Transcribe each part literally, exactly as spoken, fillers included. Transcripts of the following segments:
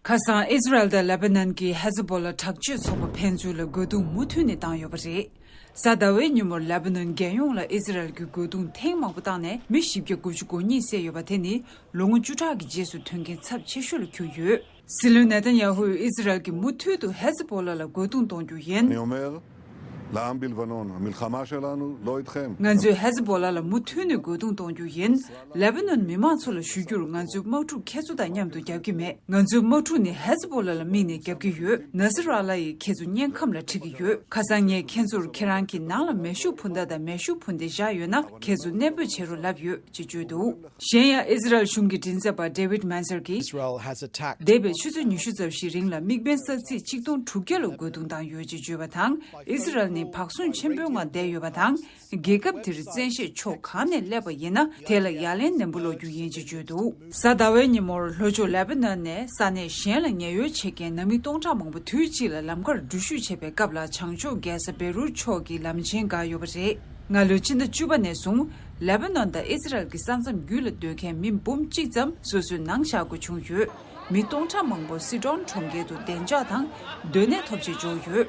ཁ་སང་ཨི་ཟི་རལ་དང་ལེ་པ་ནན་གྱི་ཧེ་ཛི་བྷོ་ལ་དྲག་སྤྱོད་ཚོགས་པ་ཕན་ཚུན་ལ་རྒོལ་རྡུང་མུ་མཐུད་ནས་བཏང་ཡོད་པ་རེད། གཟའ་ཟླ་བའི་ཉིན་མོར་ལེ་པ་ནན་རྒྱལ་ཡོངས་ལ་ཨི་ཟི་རལ་གྱི་རྒོལ་རྡུང་ཐེངས་མང་པོ་བཏང་ནས་མི་བཞི་བརྒྱ་དགུ་བཅུ་གོ་གཉིས་བསད་ཡོད་པ་དེ་ནི་ལོ་ངོ་བཅུ་ཕྲག་གི་རྗེས་སུ་དོན་རྐྱེན་ཚབས་ཆེ་ཤོས་ལ་གྱུར་ཡོད། སྲིད་བློན་ནེ་ཐན་ཡ་ཧུས་ཨི་ཟི་རལ་གྱིས་མུ་མཐུད་དུ་ཧེ་ཛི་བྷོ་ལ་ལ་རྒོལ་རྡུང་གཏོང་རྒྱུ་ཡིན། אני אומר, לעם בלבנון, המלחמה שלנו לא איתכם. ང་ཚོས་ཧེ་ཛི་བྷོ་ལ་ལ་མུ་མཐུད་ནས་རྒོལ་རྡུང་གཏོང་རྒྱུ་ཡིན། ལེ་པ་ནོན་མི་མང་ཚོ་ལ་ཞུ་རྒྱུར། ང་ཚོས་དམག་འཁྲུག་ཁྱེད་ཚོ་དང་མཉམ་དུ་རྒྱག་གི་མེད། ང་ཚོས་དམག་འཁྲུག་ནི་ཧེ་ཛི་བྷོ་ལ་ལ་དམིགས་ནས་རྒྱབ་ཀྱི་ཡོད། ན་སི་ར་ལ་ཡིས་ཁྱེད་ཚོ་དམྱལ་ཁམས་ལ་ཁྲིད་ཀྱི་ཡོད། ཁ་སང་ངས་ཁྱེད་ཚོར་ཁྱེད་རང་གི་ནང་ལ་མེ་ཤུགས་འཕུར་མདའ་དང་མེ་ཤུགས་འཕུར་མདེལ་བཞག་ཡོད་ན་ཁྱེད་ཚོ་གནས་སྤོས་བྱེད་རོགས་ལབ་ཡོད་ཅེས་བརྗོད་འདུག་གཞན་ཡང་ཨི་ཟི་རལ་གཞུང་གི་མགྲིན་ཚབ་པ་ཌེ་ཝིད་མན་སར་གྱིས། Israel has attacked འདས་པའི་ཆུ་ཚོད་ཉི་ཤུ་རྩ་བཞིའི་རིང་ལ་དམིགས་འབེན་ས་ཚིགས་ཆིག་སྟོང་དྲུག་བརྒྱ་ལ་རྒོལ་རྡུང་བཏང་ཡོད་ཅེས་བརྗོད་པ་དང་། ཨི་ཟི་རལ་ནི་བག་ཟུང་ཆེན་པོའི་ངང་བསྡད་ཡོད་པ་དང་། རྒྱལ་ཁབ་དེར་བཙན་ཤེད་ཕྱོགས་གང་ནས་སླེབས་པ་ཡིན་ན་དེ་ལ་ཡ་ལན་ནན་པོ་སློག་རྒྱུ་ཡིན་ཅེས་བརྗོད་འདུག་གཟའ་ཟླ་བའི་ཉིན་མོར་ལྷོ་ཕྱོགས་ལེ་པ་ནན་ནས་ས་གནས་གཞན་ལ་ཉེན་གཡོལ་བྱེད་མཁན་ནང་མི་སྟོང་ཕྲག་མང་པོ་དུས་གཅིག་ལ་ལམ་ཁར་འགྲུལ་བཞུད་བྱེད་པའི་སྐབས་ལ་བྱང་ཕྱོགས་རྒྱལ་ས་བེ་རུད་ཕྱོགས་ཀྱི་ལམ་ཆེན་བཀག་ཡོད་པ་རེད། སྔ་ལོའི་ཕྱི་ཟླ་བཅུ་པ་ནས་བཟུང་ལེ་པ་ནན་དང་ཨི་ཟི་རལ་གྱི་ས་མཚམས་བརྒྱུད་ལ་སྡོད་མཁན་མི་འབུམ་གཅིག་ཙམ་སོ་སོའི་ནང་བཞག་དགོས་བྱུང་ཡོད། མི་སྟོང་ཕྲག་མང་པོ་སི་ཏྲོན་གྲོང་ཁྱེར་དུ་བདེ་འཇགས་དང་སྡོད་གནས་ཐོབ་ཆེད་འབྱོར་ཡོད།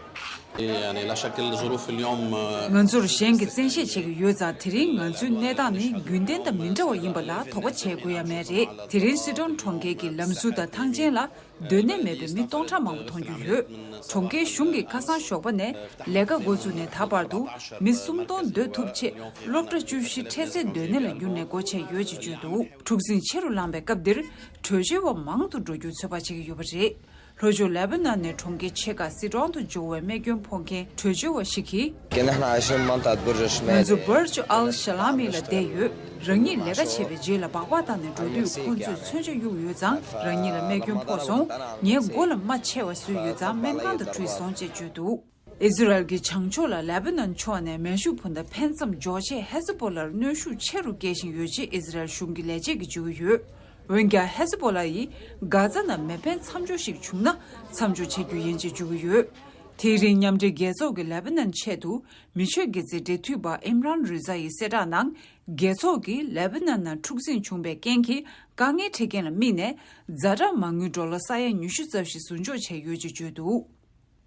يعني لا شك الظروف اليوم، ང་ཚོར་གཞན་གྱིས་བཙན་ཤེད་བྱེད་ཀྱི་ཡོད་ཙང་དེ་རིང་ང་ཚོའི་གནས་སྟངས་ནི་རྒྱུན་ལྡན་དང་མི་འདྲ་བ་ཡིན་པ་ལ་དོགས་པ་བྱེད་དགོས་ཡ་མེད་རེད། དེ་རིང་སི་ཏྲོན་གྲོང་ཁྱེར་གྱི་ལམ་ཟུར་དང་ཐང་ཆེན་ལ་སྡོད་གནས་མེད་པའི་མི་སྟོང་ཕྲག་མང་པོ་མཐོང་རྒྱུ་ཡོད། གྲོང་ཁྱེར་གཞུང་གིས་ཁ་སང་ཞོགས་པ་ནས་ལས་ཀ་འགོ་བཙུགས་ནས་ད་བར་དུ་མི་སུམ་སྟོང་སྡོད་ཐུབ་ཆེད་སློབ་གྲྭ་བཅུ་བཞི་འཕྲལ་སེལ་སྡོད་གནས་ལ་བསྒྱུར་ནས་སྒོ་ཕྱེ་ཡོད་ཅེས་བརྗོད་འདུག་འཁྲུག་ཟིང་ཆེ་རུ་ལངས་པའི་སྐབས་འདིར་བྲོས་བྱོལ་བ་མང་དུ་འགྲོ་རྒྱུའི་ཚོད་དཔག་བྱེད་ཀྱི་ཡོད་པ་རེད། ལྷོ་ཕྱོགས་ལེ་པ་ནན་ནས་གྲོང་ཁྱེར་ཕྱེད་ཀ་སི་ཏྲོན་དུ་འབྱོར་བའི་རྨས་སྐྱོན་ཕོག་མཁན་བྲོས་བྱོལ་བ་ཞིག་གིས། كنا احنا عايشين بمنطقة برج الشمالي. ང་ཚོ་བར་ཅུ་ཨལ་ཤ་ལ་མི་ལ་བསྡད་ཡོད། རང་ཉིད་ལས་ཀ་བྱེད་པའི་རྗེས་ལ་སྦག་སྦག་བཏང་ནས་འགྲོ་དུས་ཁོང་ཚོས་མཚོན་ཆ་གཡུགས་ཡོད་ཙང་རང་ཉིད་ལ་རྨས་སྐྱོན་ཕོག་སོང་། ངའི་མགོ་ལ་རྨ་ཆེ་བ་བཟོས་ཡོད་ཙང་སྨན་ཁང་དུ་ཁྲིད་སོང་ཅེས་བརྗོད་འདུག་ཨི་ཟི་རལ་གྱི་བྱང་ཕྱོགས་ལ་ལེ་པ་ནན་ཕྱོགས་ནས་མེ་ཤུགས་འཕུར་མདའ་ཕན་ཙམ་འཇོག་ཆེད་ཧེ་ཛི་བྷོ་ལར་གནོན་ཤུགས་ཆེ་རུ་སྐྱེལ་བཞིན་ཡོད་ཅེས་ཨི་ཟི་རལ་གཞུང་གི་ལས་བྱེད་ཀྱིས་བརྗོད་ཀྱི་ཡོད། འོན་ཀྱང་ཧེ་ཛི་བྷོ་ལ་ཡིས་གྷ་ཛ་ནང་མེ་འཕེན་མཚམས་འཇོག་ཞིག་བྱུང་ན་མཚམས་འཇོག་བྱེད་རྒྱུ་ཡིན་ཅེས་བརྗོད་ཀྱི་ཡོད། དེའི་རིང་མཉམ་འབྲེལ་རྒྱལ་ཚོགས་ཀྱིས་ལེ་པ་ནན་ཆེད་དུ་མི་ཆོས་དགེ་རྩའི་འབྲེལ་མཐུད་པ་ཨིམ་རན་རི་ཛ་ཡི་གསལ་བསྒྲགས་ནང་། རྒྱལ་ཚོགས་ཀྱིས་ལེ་པ་ནན་ནང་འཁྲུག་ཟིང་བྱུང་བའི་རྐྱེན་གྱིས་དཀའ་ངལ་འཕྲད་མཁན་ལ་དམིགས་ནས་ཛ་དྲག་མ་དངུལ་ཌོ་ལར་ས་ཡ་ཉི་ཤུ་རྩ་བཞི་ཟུར་འཇོག་བྱས་ཡོད་ཅེས་བརྗོད་འདུག་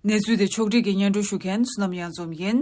གནས་ཚུལ་དེ་ཕྱོགས་སྒྲིག་གིས་སྙན་སྒྲོན་ཞུ་མཁན་བསོད་ནམས་གཡང་འཛོམས་ཡིན།